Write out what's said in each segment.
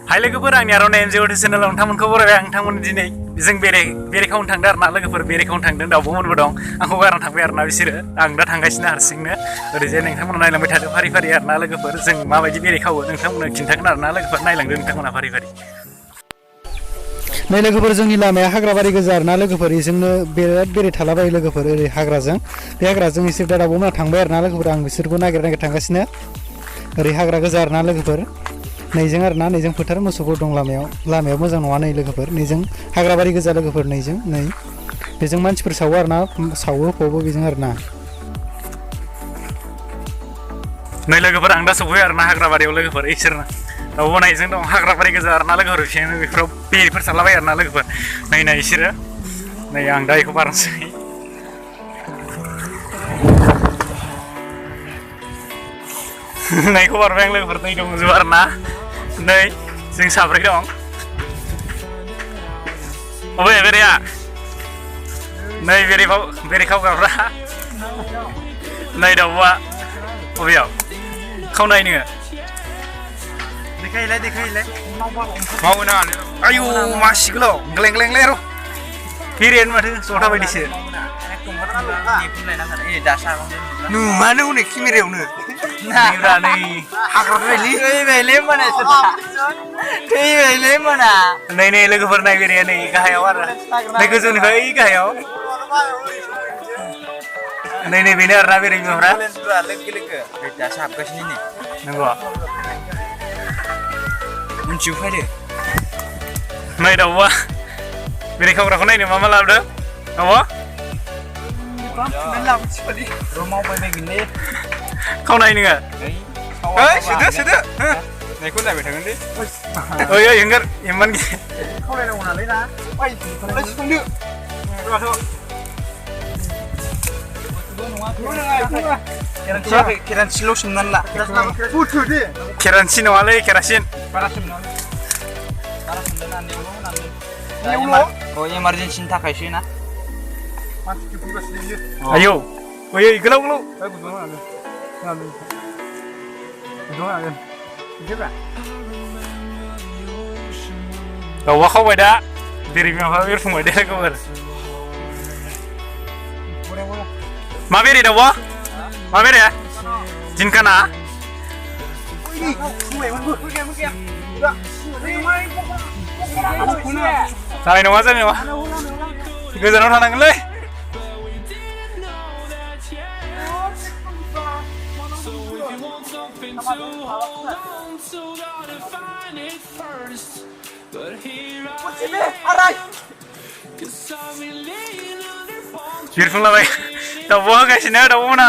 हाय लोगोफोर आंनि आर'नाइ एमजे इउटुब चेनेलाव नोंथांमोनखौ बरायबाय आं नोंथांमोन दिनै जों बेरायखावनो थांदों आरो ना लोगोफोर बेरायखावनो थांदों दाउब'मोनबो दं आंखौ गारना थांबाय आरो ना बिसोरो आं दा थांगासिनो हारसिंनो ओरैजाय नोंथांमोना नायलांबाय थादों फारि फारि आरो ना लोगोफोर जों माबायदि बेरायखावो नोंथांमोना खिन्थागोन आरो ना लोगोफोर नायलांदों नोंथांमोना फारि फारि नै लोगोफोर जोंनि लामाया हाग्राबारि गोजा आरो ना लोगोफोर बेजोंनो बिराद बेरायथालाबायो लोगोफोर ओरै हाग्राजों बे हाग्राजों इसोर दा दाउब'मोना थांबाय आरो ना लोगोफोर आं बिसोरखौ नागिर थांगासिनो ओरै हाग्रा गोजा आरो ना लोगोफोर नैजों आरो ना नैजों फोथार मोसौफोर दं लामायाव मोजां नङा नै लोगोफोर नैजों हाग्राबारि गोजा लोगोफोर नैजों नै बेजों मानसिफोर सावो आरो ना सावो फबो बेजों आरो ना नै लोगोफोर आं दा सफैबाय आरो ना हाग्राबारियाव लोगोफोर इसोर दाउब'नायजों दं हाग्राबारि गोजा आरो ना लोगोफोर बेफोराव बेरेफोर सारलाबायो आरो ना लोगोफोर नै इसोरो नै आं दा बेखौ बारनोसै नैखौ बारबाय आं लोगोफोर नै दंजोबो आरो ना नै जों साब्रै दं अबे बेरेया नै बेरेखावग्राफ्रा नै दाउब'आ अबेयाव खावनाय नोङो देखायलाय मावो नाङा आयु मासिगोलाव ग्लेंग्लेंलाय र' बेरेयानो माथो जथा बायदिसो नुमानो हनै केमेरायावनो नै नै लोगोफोर नाय बेरेया नै गाहायाव आरो नै गोजौनिफ्राय ओइ गाहायाव नै बेनो आरोना बेरे बिमाफ्रा दासो हाबगासिनो नै नंगौ मिथियो फैदो नै दाउब'आ बेरे खावग्राखौ नायनो मा लाबोदों दाउब'आ खावनाय नोङो सोदो नायखौ नायबाय थागोन दे ओइ एंगार इमान खावलायनांगौ नालाय ना केरासिनल' सोमनानै ला केरासिन नङालै केरासिन इमारजेन्सिनि थाखायसो ना आयौ ओइ गोलाव दाउब'आ खावबाय दा बेरे बिमाफ्रा बेरफुंबाय दे लोगोफोर मा बेरे दाउब'आ मा बेरे जिनखाना जानाय नङा गोजानाव थानांगोनलै बिरफुंलाबाय दाउब' होगासिनो दाउब'मोना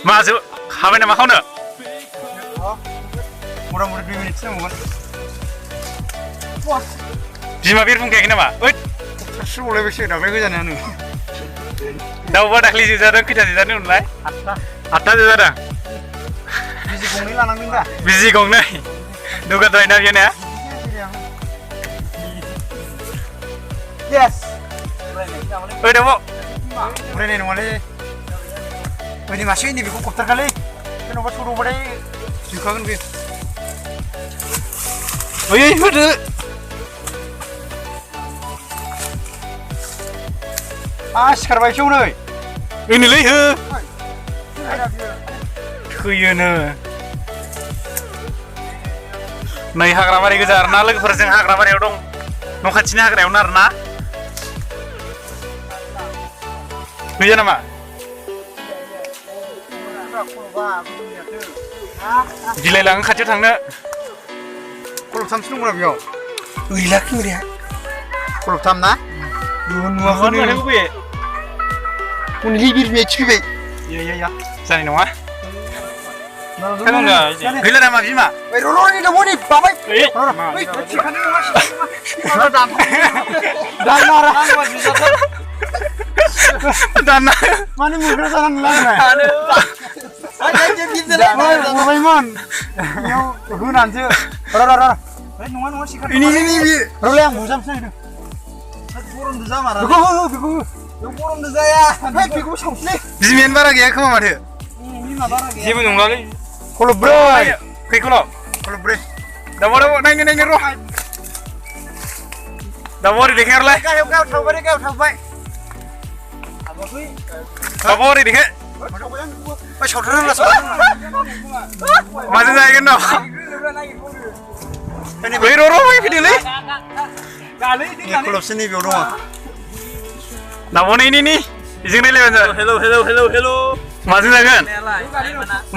मा हाबाय नामा खावनो मथा मथि 2 मिनिटसो नांगौमोन बिमा बिरफुंखायाखै नामा ओइ सारस्रि बावलायबायसो दाख्लै गोजानानो दाउब'आ दाख्लै जोजादों खैथा जोजादों होनलाय 8 जोजादों बिजि गंनै लानांदों दा बिजि गंनै दुगाद्रायना बियो ना येस ओइ दाउब' फरायनाय नङालै ओरै मासे नै बेखौ खबथारखालै जेन'बा सौदावबाथाय जोखागोन बे ओइ होदो सिखारबायसो नै ओइनोलै हो थैयोनो नै हाग्राबारि गोजा आरोना लोगोफोर जों हाग्राबारियाव दं न' खाथिनि हाग्रायावनो आरोना गैया नामा गिलायलाङो खाथियाव थांनो खलबथामसो दंब्रा बेयाव गैला केमेराया खलबथाम ना नुवाखै बे उनलि बिरबिया थिफैबाय या जानाय नङा गैला नामा बिमा र'नि दमनि बाबाय दाना माने मुग्रा जानानै लांबाय हरबायमोन बेयाव होनानैसो र' नङा सिखार र'लाय आं बुजामसो नागिरदों गरमजों जामारा बेखौ गरमजों जाया ओमफ्राय बेखौ सावसलै बिमायानो बारा गैया खोमा माथो बिमा बारा गैया जेबो नंलालै खलब्रै खै खलब खलब्रै दाबो नायनो र' दाबो ओरै देखायहरलाय गायाव थाबाय दाबो ओरै देखाय सावथारनांला माजों जाहैगोन न' बै र' फैदोलै खलबसो नैबेयाव दङ दाबो नै बेजों रायलायबानो जाबाय हेल' माजों जागोन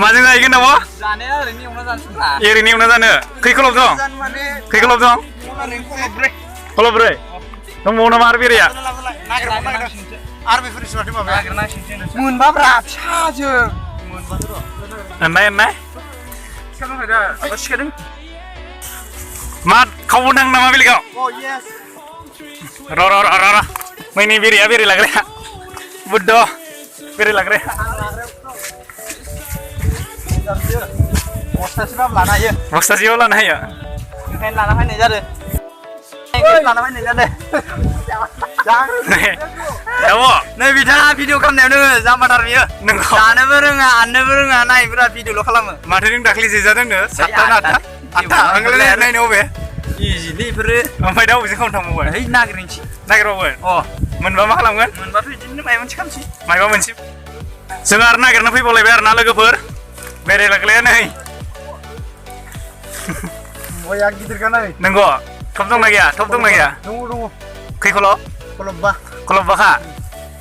माजों जाहैगोन दाबो जानाया ओरैनो एवना जानोसै ओरैनो एवना जानो खै खलब दं खै खलब दं खलब्रै दंबावो नामा आरो बेराया आरो बेफोरनिसो माथो माबाया मोनबाब्रा फिसाजो एननाय मा खावबो नां नामा बेलेगाव र' मैनि बेरे लाग्राया बुद्ध बेरे लाग्राया बस्थासेबाबो लानो हायो बस्थासेयाव लानो हायो ओंखायनो लाना फैनाय जादों नै बिथाङा भिडिअ खालामनायावनो जाम्बाथार बियो नोंगौ जानोबो रोङा हाननोबो रोङा नायब्रा भिडिअल' खालामो माथो नों दाख्लि जेजादोंनो सातथा ना आठथा आंलाय नायनो अबे इजिलै बेफोरो ओमफ्राय दा अबेजों खावनो थांबावगोन है नागिरनोसै नागिरबावगोन अ मोनबा मा खालामगोन मोनबाथ' बिदिनो माबा मोनसे खालामसै मायबा मोनसे जों आरो नागिरनो फैबावलायबाय आरो ना लोगोफोर बेरायलाग्लाया नै बया गिदिरखा नै नंगौ थप दंना गैया दङ खै खलब खलबबाखा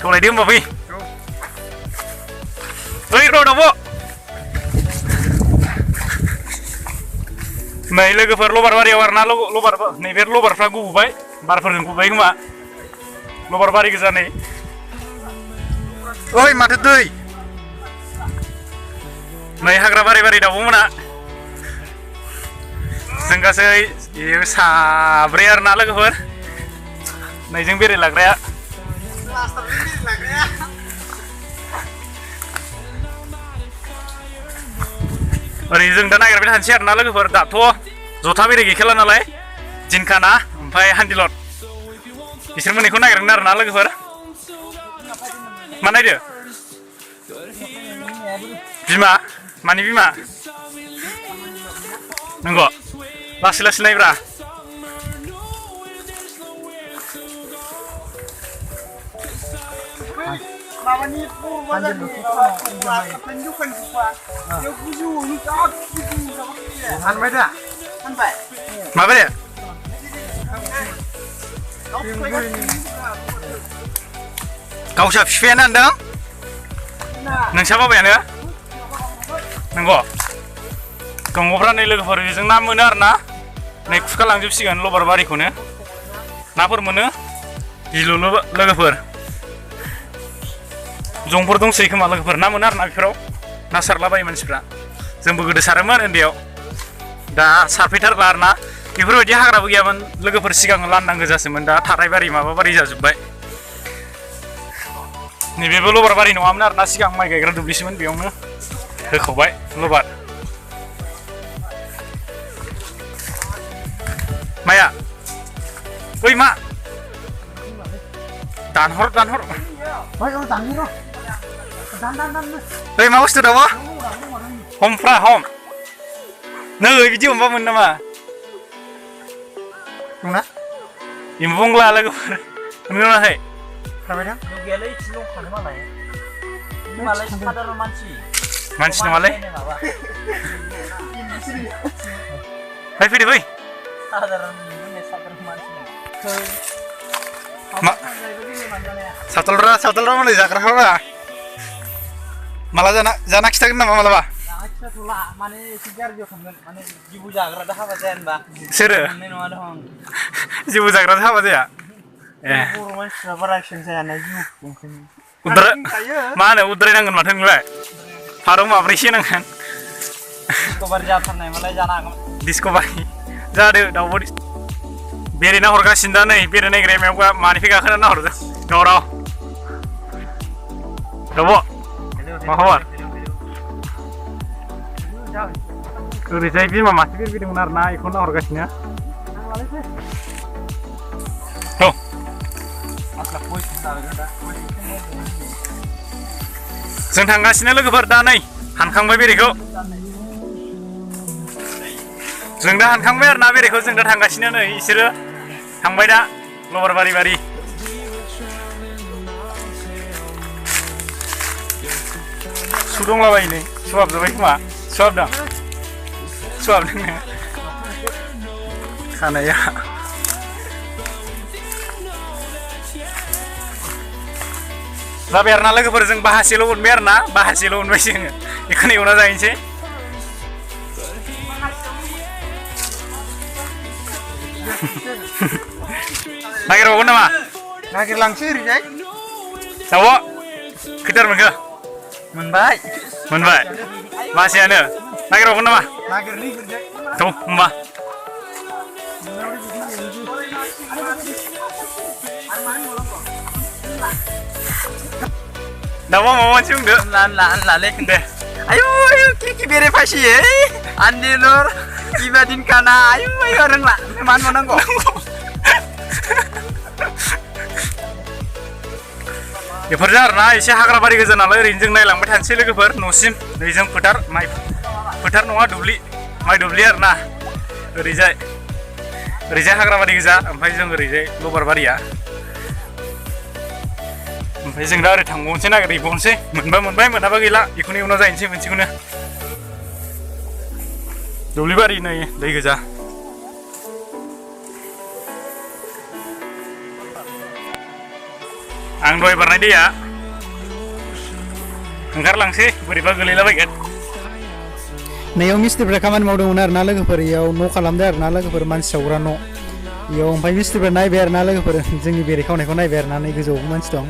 थौलायदो होमबा फै ओइ र' दाबो नै लोगोफोर लबार बारियाव आरो ना लबार नैबे लबारफ्रा गुबुबाय बारफोरजों गुबुबाय खोमा लबार बारि गोजा नै ओइ माथो दै नै हाग्रा बारि दाबो मोना जों गासै साब्रै आरो ना लोगोफोर नैजों बेरे लाग्राया ओरै जों दा नागिरबाय थानोसै आरो ना लोगोफोर दाथ' जथा बेरे गैखाला नालाय जिनखाना ओमफ्राय हान्दिलत बिसोर मोननैखौ नागिरगोन आरो ना लोगोफोर मा नायदो बिमा मानि बिमा नंगौ लासै नायब्रा माबानि हानबाय दा हानबाय माबायदि गावसा बिफायानो होनदों नोंसा बाबायानो नंगौ दंग'फ्रा नै लोगोफोर बेजों ना मोनो आरो ना नै खुखा लांजोबसिगोन लबार बारिखौनो नाफोर मोनो गिलु लोगोफोर जंफोर दंसै खोमा लोगोफोर ना मोनो आरो ना बेफोराव ना सारलाबायो मानसिफ्रा जोंबो गोदो सारोमोन उन्दैयाव दा सारफैथारला आरो ना बेफोरबायदि हाग्राबो गैयामोन लोगोफोर सिगां लांदां गोजासोमोन दा थारायबारि माबाबारि जाजोब्बाय नैबेबो लबार बारि नङामोन आरो ना सिगां माइ गायग्रा दुब्लिसोमोन बेयावनो होखावबाय लबार माया ओइ मा दानहर ओइ मा बुस्थु दाबो हमफ्रा हम नै बिदि हमबा मोन नामा दंना एम्बु बंग्ला लोगोफोर मोनगोन नाथाय गैयालै इसे दंखानो मालाय साधारन मानसि नङालै फै फैदो फै सावथालरा मालाय जाग्राफ्रा माला जाना खिथागोन नामा मालाबा माने एसे गाज्रियाव थांगोन माने जिबौ जाग्रादा हाबा जाया होनबा सोरो मोननाय नङा दं जिबौ जाग्रादा हाबा जाया बर' मानसिफ्रा बारा एक्सन जायाना जिबौ मा होनो उद्रायनांगोन माथो नोंलाय फारौ माब्रैसो नांगोन डिस्कभारि जाथारनाय मालाय जानो हागोन डिस्कभारि जादो दाउब' बेरायना हरगासिनो दा नै बेराय नायग्राया मायाव मानिफ्राय गाखोना नाहरदों दावराव दाउब' मा खबर ओरैजाय बिमा मासे बिरबोदोंमोन आरो ना बेखौ नाहरगासिनो औ जों थांगासिनो लोगोफोर दा नै हानखांबाय बेरेखौ जों दा हानखांबाय आरो ना बेरेखौ जों दा थांगासिनो नै इसोरो थांबाय दा लबार बारि बारि सु दंलाबायो नै सुहाबजोब्बाय खोमा सुहाबदों सुहाबदों खानाया जाबाय आरो ना लोगोफोर जों बाहासेल' मोनबाय आरो ना बाहासेल' मोनबाय जोङो बेखौनो एवना जाहैनोसै नागिरबावगोन नामा नागिरलांसै ओरैजाय दाउ खैथार मोनखो मोनबाय मोनबाय मासेयानो नागिरबावगोन नामा नागिरनि ओरैजाय थ' होमबा दाउआ माबा मोनसे बुंदो लाले दे ayo kiki bere pasi andilor ibadin kana ayo orang lah man mana kok बेफोरजों आरो ना एसे हाग्रा बारि गोजा नालाय ओरैनो जों नायलांबाय थानोसै लोगोफोर न'सिम ओरैजों फोथार माइ फोथार नङा दुब्लि माइ दुब्लि आरो ना ओरैजाय हाग्रा बारि गोजा ओमफ्राय जों ओरैजाय लबार बारिया ओमफ्राय जों दा ओरै थांबावनोसै नागिरहैबावनोसै मोनबा मोनबाय मोनाबा गैला बेखौनो उनाव जाहैनोसै मोनसेखौनो दुब्लि बारि नै दै गोजा आं दहाय बारनाय दैया ओंखारलांसै बोरैबा गोलैलाबायगोन नैयाव मिस्ट्रिफ्रा खामानि मावदोंमोन आरो ना लोगोफोर इयाव न' खालामदों आरो ना लोगोफोर मानसि सावग्रा न' इयाव ओमफ्राय मिस्ट्रिफ्रा नायबाय आरो ना लोगोफोर जोंनि बेरे खावनायखौ नायबाय आरो ना नै गोजौआवबो मानसि दं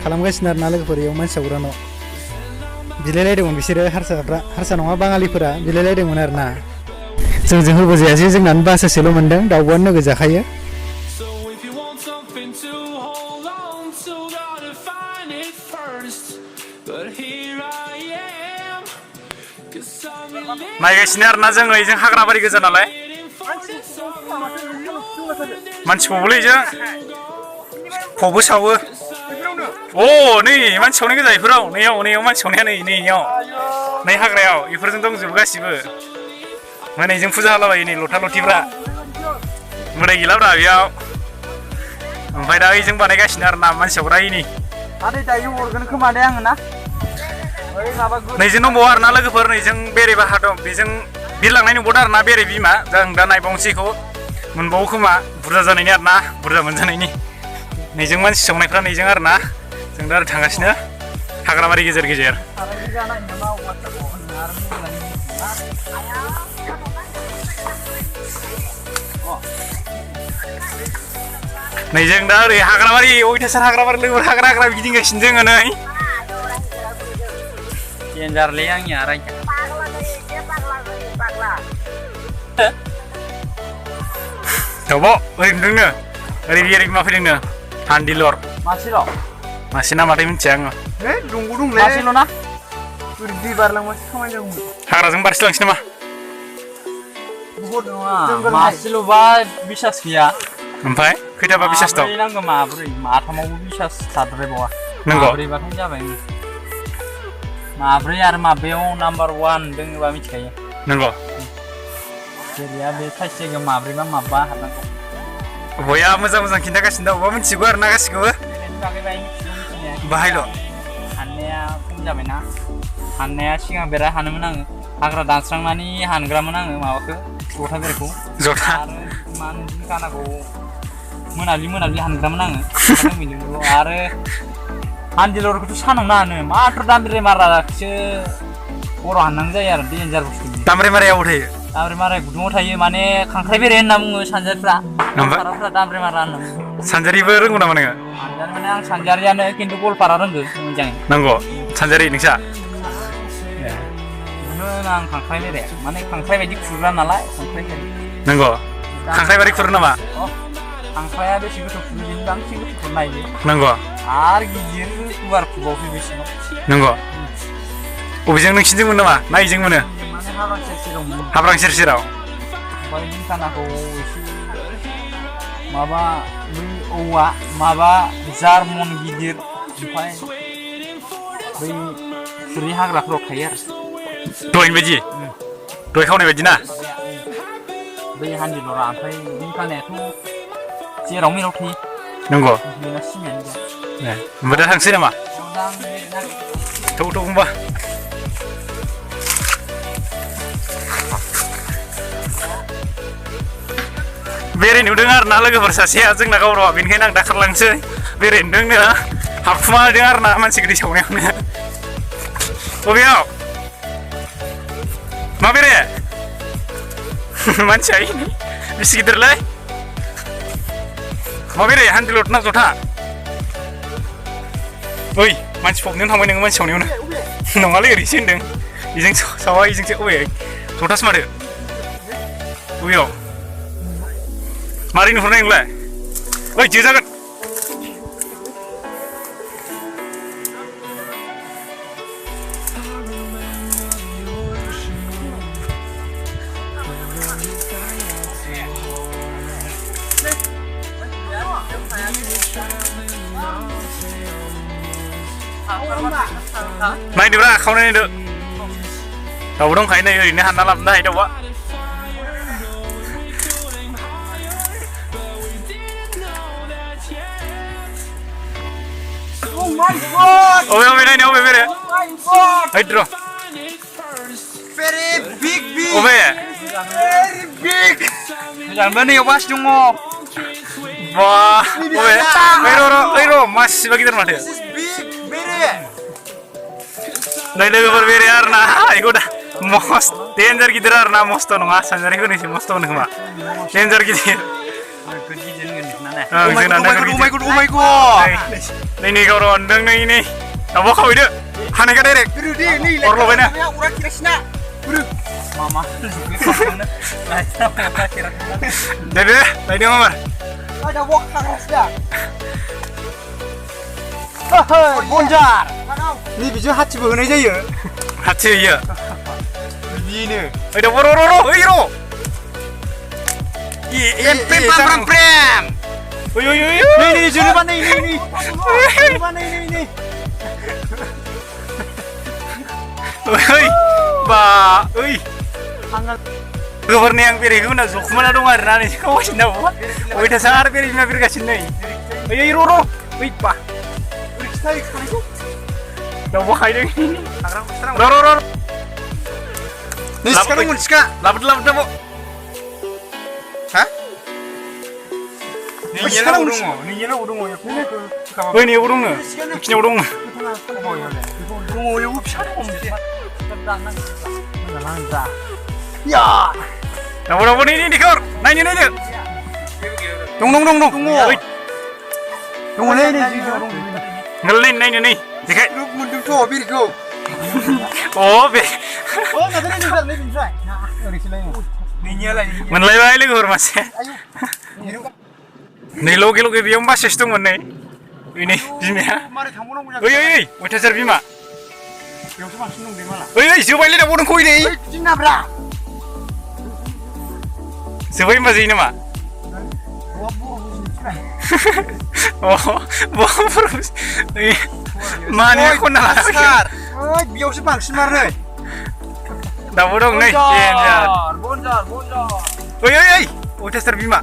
खालामगासिनो आरो ना लोगोफोर इयाव मानसि सावग्रा न' बिलायलायदोंमोन बिसोरो हारसा नङा बाङालिफोरा बिलायलायदोंमोन आरो ना जोंजों होबोजायासै जोंनानो बासासेल' मोनदों दाउब'आनो नोगोद जाखायो नायगासिनो आरो ना जोङो इजों हाग्रा बारि गोजा नालाय मानसिखौबोलै इजों फबो सावो अ नै मानसि सावनाय गोजा इफोराव नैयाव मानसि सावनाया नैयाव नै हाग्रायाव इफोरजों दंजोबो गासिबो ओमफ्राय नैजों फुजा होलाबायो नै लथा लथिफ्रा मोदाय गैलाब्रा बेयाव ओमफ्राय दा इजों बानायगासिनो आरो ना मानसि सावग्रा इनि आदै दायो हरगोन खोमा दे आङो ना नैजों दंबावो आरो ना लोगोफोर नैजों बेरे बाहा दं बेजों बिरलांनाय नुबावदों आरो ना बेरे बिमा जों दा नायबावनोसै इखौ मोनबावो खोमा बुरजा जानायनि आरो ना बुरजा मोनजानायनि नैजों मानसि सावनायफ्रा नैजों आरो ना जों दा आरो थांगासिनो हाग्राबारि गेजेर गेजेर नैजों दा ओरै हाग्राबारि अयथासार हाग्राबारि लोगोफोर हाग्रा गिदिंगासिनो जोङो नै Jenjarli yang nyarang. Coba, orindono, orig ma fidingno, handilor. Masih lo? Masih nama tim ceng. Dung le. Masih lo na? Di barlang masih sama jeng. Hagra jeng baris langsung nama. Masih lo ba bisa skia. Empai, kita ba bisa stop. Ini nang mabri, mata mau bisa sadre bawa. Nenggo. Mabri bahkan siapa ini? Mabri ar mabeo number 1 dengan bami caya. Nenggo. Jadi ya beta sih ke mabri mah mabah hatang. Boya moजां kita kasih tahu, bawa mencigu ar nagas gue. Bahaya lo. Annya kum jamin na. Annya sih nggak berat hanu menang. Agar dansrang nani hangra menang mau ke. Jota bereku. Jota. Man kan aku menali hangra menang. Karena milu are. Andilor itu sanang nane, matur damre marah ke orang nang jaya, dia jar busti. Damre marah ya udah. Damre marah gudung utai, mana kangkai beren namu sanjar pra. Nampak? Para damre marah namu. Sanjari bereng guna mana nggak? Sanjar mana yang sanjarnya nih, kintu pul para renggu, jangan. Nanggo, sanjari ningsa. Mana nang kangkai beren, mana kangkai baju kurang nalai, kangkai beren. Nanggo, kangkai bari kurang nama? Oh, kangkai ada sih tuh bintang sih tuh kurang aja. Nanggo. Gijir keluar kubau besi. Nanggo. Ubijeng nengsinjing mana mah? Naijing mana? Mana habrang sirsi dong. Habrang sirsi raw. Paling kan aku isi माबा बै औवा माबा जार्मन गिदिर ओमफ्राय बै थुरि हाग्राफोराव थायो आरो दहायनि बायदि दहाय खावनाय बायदि ना बै हान्दिलरा ओमफ्राय बिनि खानायाथ' जेराव मेराव थायो नंगौ बेना सिमायानो गैया ओमफ्राय दा थांसै नामा थौ होनबा बेरायनो नुदों आरो ना लोगोफोर सासेया जोंना गावरावा बेनिखायनो आं दा खारलांसै बेरायनो नुदोंनो हाबखुमा होदों आरो ना मानसि गोदै सावनायावनो बबेयाव मा बेरे मानसिया बेसे गिदिरलै मा बेरे हान्दिलर ना जथा ओइ मानसि फबनायावनो थांबाय नोङो मानसि सावनायावनो नङालै ओरैसो होनदों बेजों सावा बेजोंसो अबे जथासो माथो बबेयाव मारै नुहुरनाय नोंलाय ओइ जोजागोन नायदोब्रा खावनाय नायदो दाउबो दंखायो नै ओरैनो हानना लाबोनो हायो दाउआ अबे नायनो अबे बेरे हैद र very big अबे very big जानबा नैयाव मासि दङ बा अबे र मासिबा गिदिर माथो नै लोगोफोर बेरे आरो ना इखौ दा मस्त डेन्जार गिदिर आरो ना मस्त नङा सानजारि होनोसै मस्त होनो खोमा डेन्जार गिदिर नै गावराव होनदों नै दाउआ खावैदो हानायखा डाइरेक्ट अर लगायना दे लायदों मामार बनजार नै बिजों हाथिबो होनाय जायो हाथि होयो बिदिनो ओइ दाउआ र ओइ र प्रेम ओइ नै जोनोबा नै ओइ बा ओइ लोगोफोरनि आं बेरायखौ होनना जखुमाना दं आरोना नै खावगासिनो दाउआ अयथासार आरो बेरायबिमा बेरगासिनो नै ओइ र ओइ बा दाउबो खायदों र सिखा दंमोन सिखा लाबोदो दाबो हा नैयाव दङ बै नैयाव दङ बिखिनियाव दङ दङ फिसा दाबो नै दिखर नायनो दं दङलै नोंलाय नायनो नै देखाय मोनदोंथ' बेरेखौ बे मोनलायबाय लोगोफोर मासे नै लगे बेयाव बासेसो दंमोन नै नै बिमाया ओइ अयथासार बिमा ओइ जोबायलै दाउबो दंखौ नै जोबाय होनबा जायो नामा माने खनना बेयावसो बांसिन मारो दाउबो दं नै ओइ अयथासार बिमा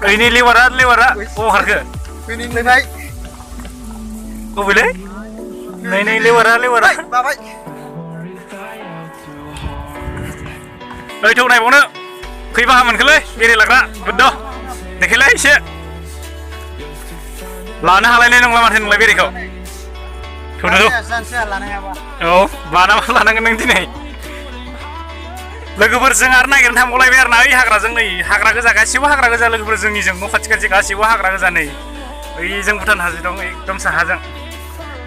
ओइ नै लेवारा बबाव खारखो बबेलै नै लेवारा ओइ थौ नायबावनो खैबा मोनखोलै बेरायलाग्रा बुद्ध देखायलाय एसे लानो हालायनाय नंला माथो नोंलाय बेरेखौ थौदो औ लानांगोन नों दिनै लोगोफोरजों आरो नागिरनो थांबावलायबाय आरो ना ओइ हाग्राजों नै हाग्रा गोजा गासिबो हाग्रा गोजा लोगोफोर जोंनिजों न' खाथि गासिबो हाग्रा गोजा नै ओइजों भुटान हाजो दं एकदम साहाजों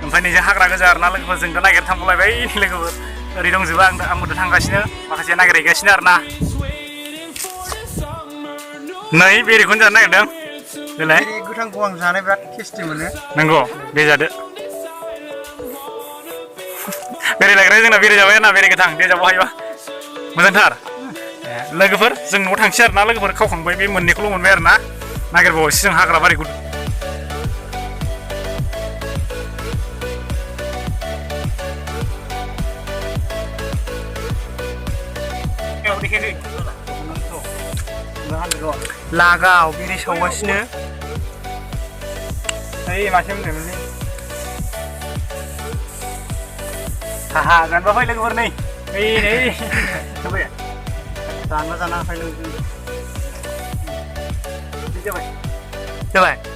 ओमफ्राय नैजों हाग्रा गोजा आरो ना लोगोफोर जों दा नागिरनो थांबावलायबाय लोगोफोर ओरै दंजोबो आंबो दा थांगासिनो माखासे नागिरहैगासिनो आरो ना नै बेरेखौनो जानो नागिरदों देलाय गोथांखौ आं जानो बिराद टेस्टि मोनो नंगौ बे जादो बेरायलायग्रा जोंना बेराय जाबाय ना बेराय गोथां दे जाबाव हायोबा मोजांथार लोगोफोर जों न'आव थांसै आरोना लोगोफोर खावखांबाय बे मोननैखौल' मोनबाय आरोना नागिरबावसै जों हाग्रा बारिखौ लागाव बिरि सावगासिनो ओइ मासे मोनबायमोनलै हाहा गानबा फै लोगोफोर नै जाना जाना फैलो जाबाय जाबाय